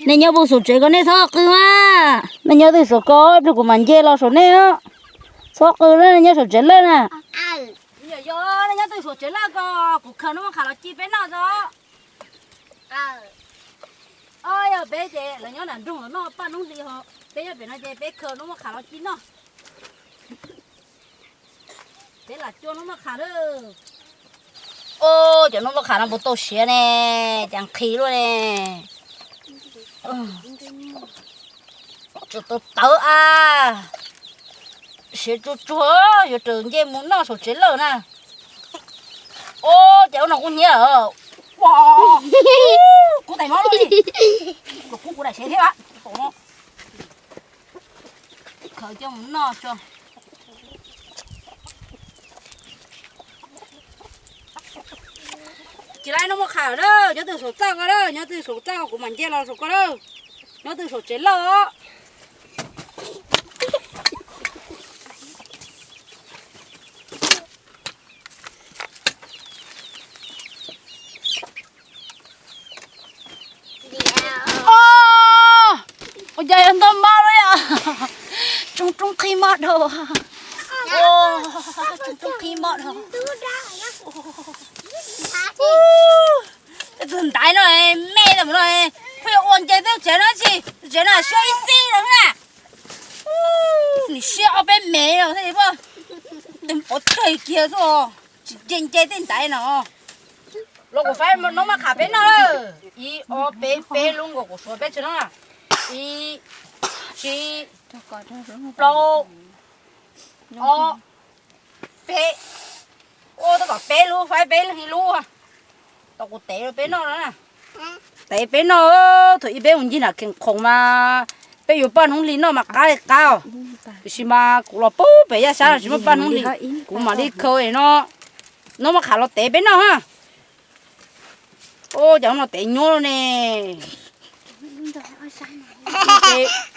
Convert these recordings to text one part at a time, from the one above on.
Nej nyob puag saum tsev ko nej txhob qw na. Nej nyob twg saum ko, ib pliag kuv mam nce los saum nej os. Txhob qw na, nej nyob saum tsev lawj na. Yog nej nyob twg saum tsev lawj ko, kuv khaws nub muaj qham los ci peb noj tso. Yog peb ces lawv nyob nram nroog los noj paj noob hli ho, peb nyob pem no ces peb khaws nub muaj qham los ci noj. Peb lam cua nub muaj qham lawm. Cov nub muaj qham no puas tau siav ne, cas nqhis luaj ne. Tsuas tawv tawv a, siav tsuag tsuag, yuav raws nce mus noj saum tsev lawj na. Os, cas ub no kuv hnyiab. Kuv tais mob luaj li. Kuv kuv daim siav thiab. Khaws coj mus noj tso. Tsis laib nub muaj qham lawm, nyob twg saum txaj ko lawm, nyob twg saum txaj ko kuv mam nce los saum ko lawm, nyob twg saum tsev lawj os. Ua cas yuav ntau mob lawm yom? Tsoo roob qhib mob dhau. Tsoo roob qhib mob dhau. Tej tug ntaiv no me tas mus no, pheej yuav ua nce tej tsev no tsis, tsev no siab ib xib no na. Nws siab ob peb mev no thiaj li pov tseg kiag xwb, tsis nce nce tej ntaiv no. Los kuv faib noob maj qham peb noj lawm. Ib ob peb peb lub nkaus kuv suav peb tsev no. Ib, tsib, plaub, ob, peb. Ua tab tom peb lub, faib peb leeg ib lub. Tau kuv tev rau peb noj no na. Tev peb noj, thaum ub peb mus ncig nram kheem khoom mas peb yuav paj hnoob hli noj mas qab li qab os. Tiam sis mas kuv los pub pem yaj sab tsis muaj paj hnoob hli, kuv mam li khaws no, noob maj qham los tev peb noj ha. Ua cas no tev nyuaj ne.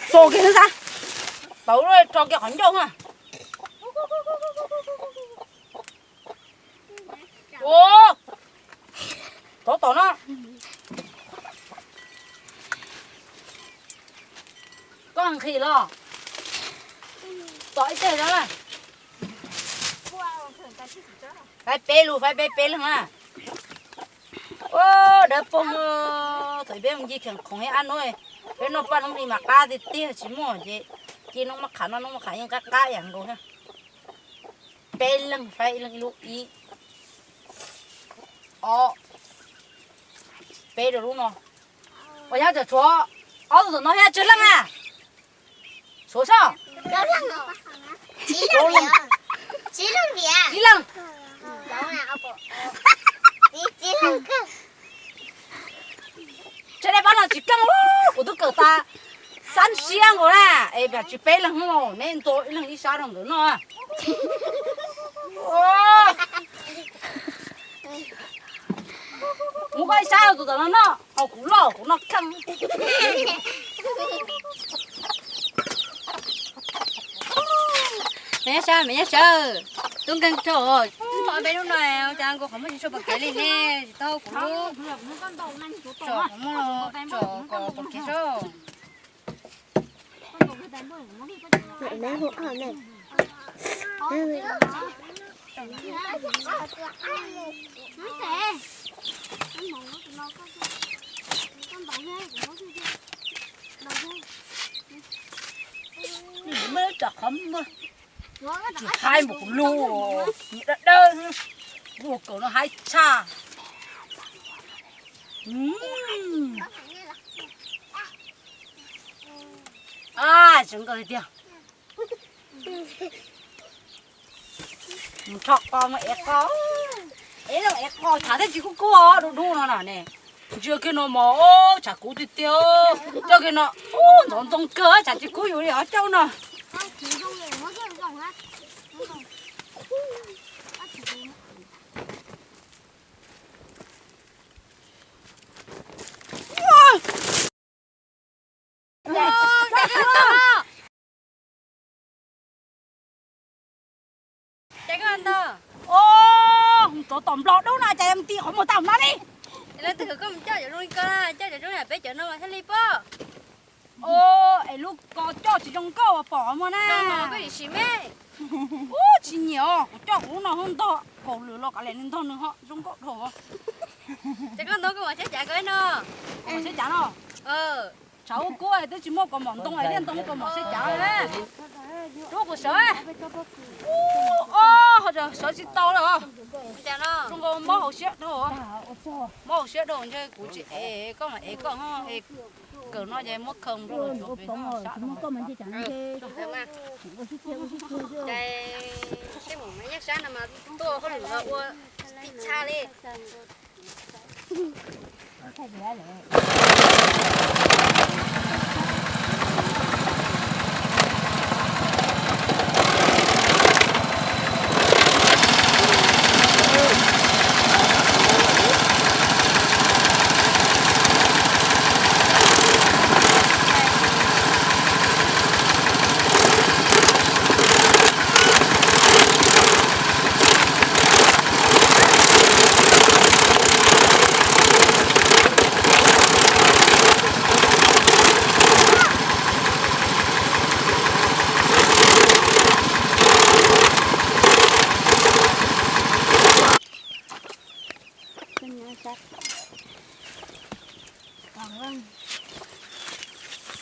Txo kiag xwb, tau rho kiag qhov ncauj ha. Ua, tov tom no. Koj nqhis los. Tom ib teg no. Faib peb lub, faib peb peb leeg na. Ua, dawb paug, thaum peb mus ncig kheem khoom ib ab hnub, peb noj paj hnub li mas qab tiag tiag, tsis muaj ces cia noob maj qham noj, noob maj qham yeej qab qab ib yam nkaus thiab. Peb leeg faib ib leeg ib lub, ib, ob, peb rau lub no. Ua yog tsam tshuav ob tug tom no thiab tsawg leej a? Tshuav soj. Tsib leeg. Tsam nej pab no tsis keej, kuv twb kawm tas xab siab nkaus na, es pab tsis peb leeg, neb ntxo ib leeg ib sab rau nkawd noj. Muab koj ib sab rau tus tom no noj, kuv loj kuv noj kheej. Me nyab sawb, me nyab sawb, tub nkeeg tso, peb lub no cas nkaus qhov muag tsis tshua pom kev li ne, tsis tau kuv lub. Tsom qhov muag, tsom kom pom kev tso. Muab tsam qhov muag, tsis haib npaum kuv lub, nyiam dawb dawb, lub kaus no haib tshaj. Tseem nkaus tiag. Mus rho qos mus ev qos, ev leej ev qos tshav thiaj tsis kub kub dub dub no na ne. Ntsia kiag no mog, tshav kub tiag tiag, coj kiag no ntxoov ntxoo kawg tshav tsis kub yus li os cauj no. Os, tsov tom nplo dub no cas yuav mus ti qhov muag tau no li. Leej twg kom koj mus coj cov zoo li ko na, coj cov zoo yam peb cov no mas thiaj li pom. Os, es lub ko coj tsis zoo nkauj pom muag na. Ub, tsis nyiam os, kuv coj kuv lub no ntog kaum lwm los kav liam nws ntog nws ho zoo nkauj dhau. Ces koj ntog koj mam saib cav ko no. Saib cav no. Tshav ub kub twb tsis muaj kaus mom ntoo es thiaj ntoo kaus mom saib cav. Rub kuv sawv. Ub, sawv tsis tau lawm. Zoo nkaus mob hauv siab dhau. Mob hauv siab dhau ntshe kuv tsis ev koj mam ev koj. Kawm no ces muab khaws rau los tsuav pem no sab. Seb mus mas yeej sab no mas tuaj hauj lwm los ua tib tshaj li.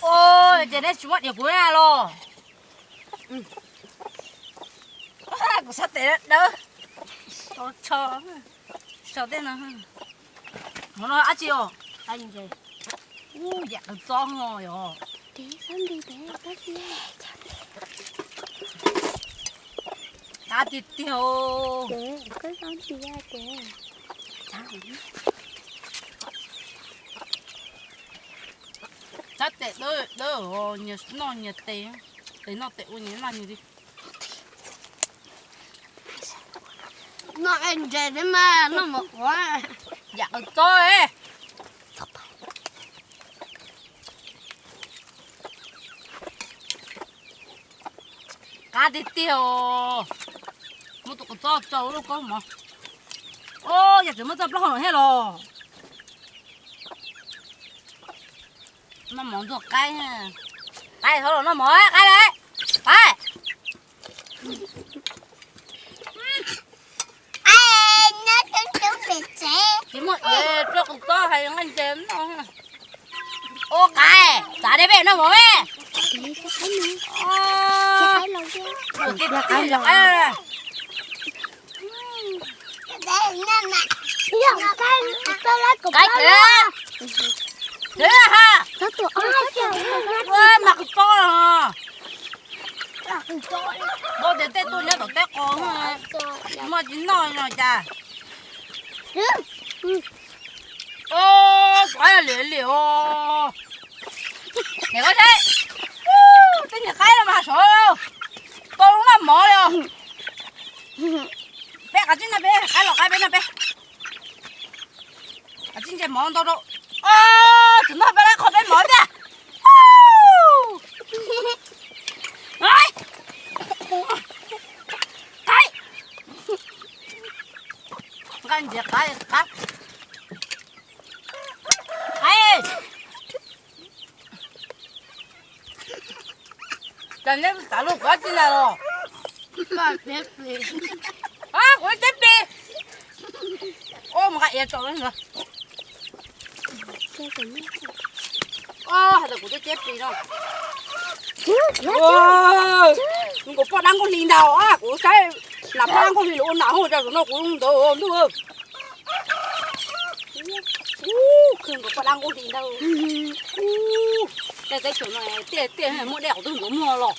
Ua ces neb tsis muab diam kuv na los? Kuv sab tes dawb, tsho, tsho tej no. Hov no dab tsi os? Ub, yam qws txob no yog. Qab tiag tiag. Tsab tes dawb dawb, nyias noj nyias tes, tes noj tes ua nyias noj nyias li. Noj ntses thiab mas noj mov qhuav. Yam qws txob. Qab tiag tiag os. Muab tus qws txob tso lub koob mov. Os, yog tseem muab txoj plaub hau no thiab los? Noj mov ntxuag qaib. Qaib, thov los noj mov qaib, qaib. Tsis muaj iav, pluaj qws txob hais nqaij ntses noj. Ua qaib, txav deb peb noj mov me. Tus tib tib qaib. Qaib, qaib, ha. Ua mas qws txob. Npau tias tej tuaj nyob tom teb qos, muaj tsis noj no cas. Os, qaib liam liam os. Niam koj saib, tej niag qaib no mas sov tau lub noj mov li os. Peb kav tsij noj peb, qaib los qaib peb noj peb. Kav tsij ntse mov ntau rau. Os, tseem noj peb lab qhov peb mov tiag. Qaib, nqaij ntses qaib, qaib. Qaib. Cas neb xav lub kuv dab tsi na los? Kuv teb plis. Ua mus nqa iav tso ntawd. Hais tias kuv twb teb plis no. Nkaus poj dab nkuj hli ntag, kuv saib lam poj dab nkuj hli los ua nam hauj cas no kuv ntawd ntuj. Khwv nkaus poj dab nkuj hli ntag. Tej teb chaws no tiaj tiaj muaj dej qhov twg nkaus muag los.